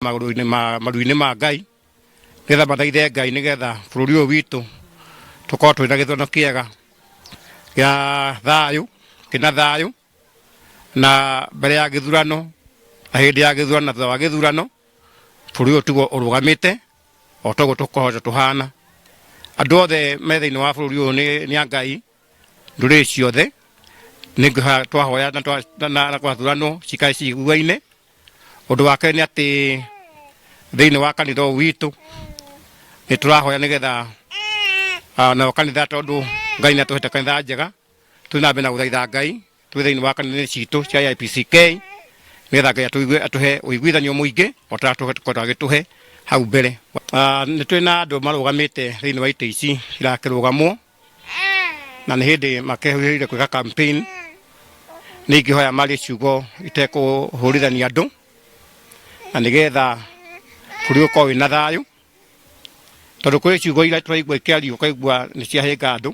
Magũrũ-inĩ ma maru-inĩ ma Ngai, nĩgetha mathaithe Ngai, nĩgetha bũrũri ũyũ witũ tũkorwo twĩna gĩthurano kĩega gĩa thayũ, kĩna thayũ, na mbere ya gĩthurano na hĩndĩ ya gĩthurano na thutha wa gĩthurano, bũrũri ũyũ tiguo ũrũgamĩte o toguo tũkoretwo tũhana. Andũ othe me thĩinĩ wa bũrũri ũyũ nĩ a Ngai, ndũrĩrĩ ciothe nĩ ngũhoya twahoya na gwathuranwo cikare ciguaine. Ũndũ wa kerĩ nĩ atĩ thĩinĩ wa kanitha ũyũ witũ nĩ tũrahoya nĩgetha nayo kanitha, tondũ Ngai nĩ atũhete kanitha njega, tũthiĩ na mbere na gũthaitha Ngai twĩ thĩinĩ wa kanitha citũ cia AIPCK, nĩgetha Ngai atũigue, atũhe ũiguithanio mũingĩ o ta tũkoretwo agĩtũhe hau mbere. Nĩ twĩ na andũ marũgamĩte thĩinĩ wa itĩ ici irakĩrũgamwo, na nĩ hĩndĩ makehuhĩrĩire gwĩka campaign. Nĩ ingĩhoya marie ciugo itekũhũrithania andũ, na nĩgetha bũrũri ũkorwo wĩna thayũ, tondũ kũrĩ ciugo iria tũraigua ikĩario, ũkaigua nĩ ciahĩnga andũ.